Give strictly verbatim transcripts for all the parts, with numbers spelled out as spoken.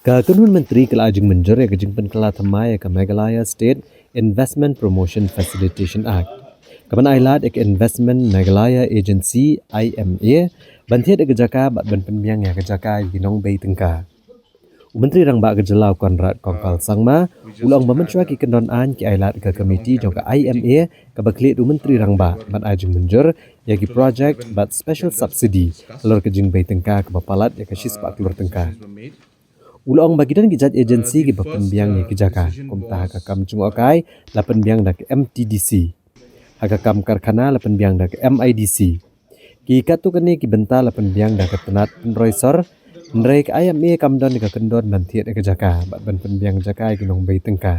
Ka kynhun myntri ka la ai jingmynjur ïa ka jingpynkylla thymmai ïa ka Meghalaya State Investment Promotion Facilitation Act, kaban ai lad ïa ka Investment Meghalaya Agency, I M A, ban thied ïa ka jaka bad ban pynbiang ïa ka jaka ïa ki nongbei tyngka. U Myntri Rangbah ka jylla u Conrad Kongkal Sangma u la ong ba mynshuwa ki kyndon aiñ ki ai lad ïa ka komiti jong ka I M A kaba khlieh da u Myntri Rangbah ban ai jingmynjur ïa ki projek bad special subsidy halor ka jingbei tyngka kaba palat ïa ka shispah klur tyngka. U la ong ba ki don ki jait agency kiba pynbiang ïa ki jaka, kumta ha ka kam jngohkai la pynbiang da ka M T D C, ha ka kam karkhana la pynbiang da ka M I D C. Ki katto katne ki bynta la pynbiang da ka tnat pynroi sor, hynrei ka I M A kam don ïa ka kyndon ban thied ïa ka jaka bad ban pynbiang jaka ïa ki nongbei tyngka.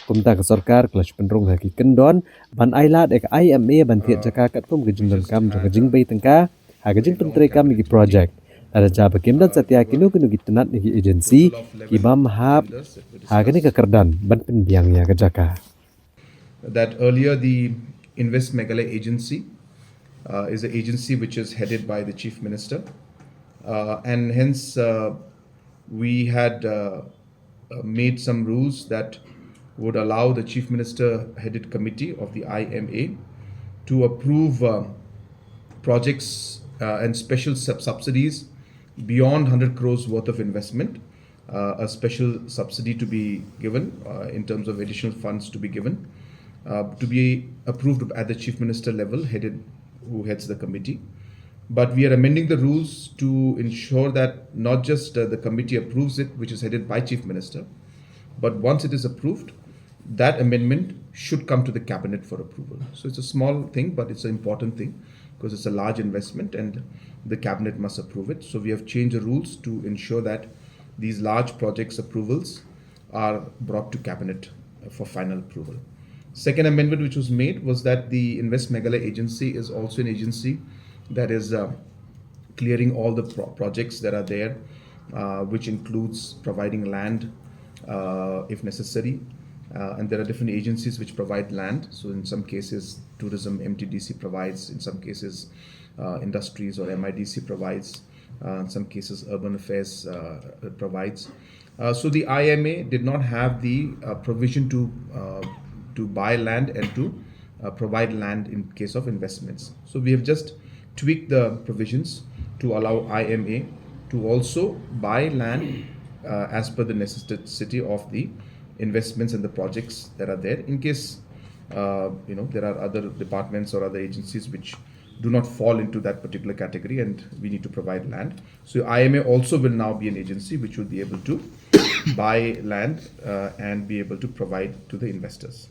Kumta ka sorkar ka la shu pynrung ha ki kyndon ban ai lad ïa ka I M A ban thied jaka katkum ka jingdonkam jong ka jingbei tyngka ha ka jingpyntreikam ïa ki projek. Lada jia ba kim don satia kino kino ki tnat ne ki agency ki bym hap ha kane ka kyrdan ban pynbiang ïa ka jaka. That earlier the Invest Meghalaya Agency uh, is an agency which is headed by the Chief Minister, uh, and hence uh, we had uh, uh, made some rules that would allow the Chief Minister headed committee of the I M A to approve uh, projects uh, and special sub- subsidies beyond one hundred crores worth of investment, uh, a special subsidy to be given uh, in terms of additional funds to be given, uh, to be approved at the Chief Minister level, headed who heads the committee. But we are amending the rules to ensure that not just uh, the committee approves it, which is headed by Chief Minister, but once it is approved, that amendment should come to the cabinet for approval. So it's a small thing, but it's an important thing because it's a large investment and the cabinet must approve it. So we have changed the rules to ensure that these large projects approvals are brought to cabinet for final approval. Second amendment which was made was that the Invest Meghalaya Agency is also an agency that is uh, clearing all the pro- projects that are there, uh, which includes providing land uh, if necessary. Uh, and there are different agencies which provide land. So, in some cases, tourism M T D C provides, in some cases, uh, industries or M I D C provides, uh, in some cases, urban affairs uh, provides. Uh, so, the I M A did not have the uh, provision to, uh, to buy land and to uh, provide land in case of investments. So, we have just tweaked the provisions to allow I M A to also buy land uh, as per the necessity of the investments and the projects that are there. In case uh, you know there are other departments or other agencies which do not fall into that particular category and we need to provide land. So I M A also will now be an agency which will be able to buy land uh, and be able to provide to the investors.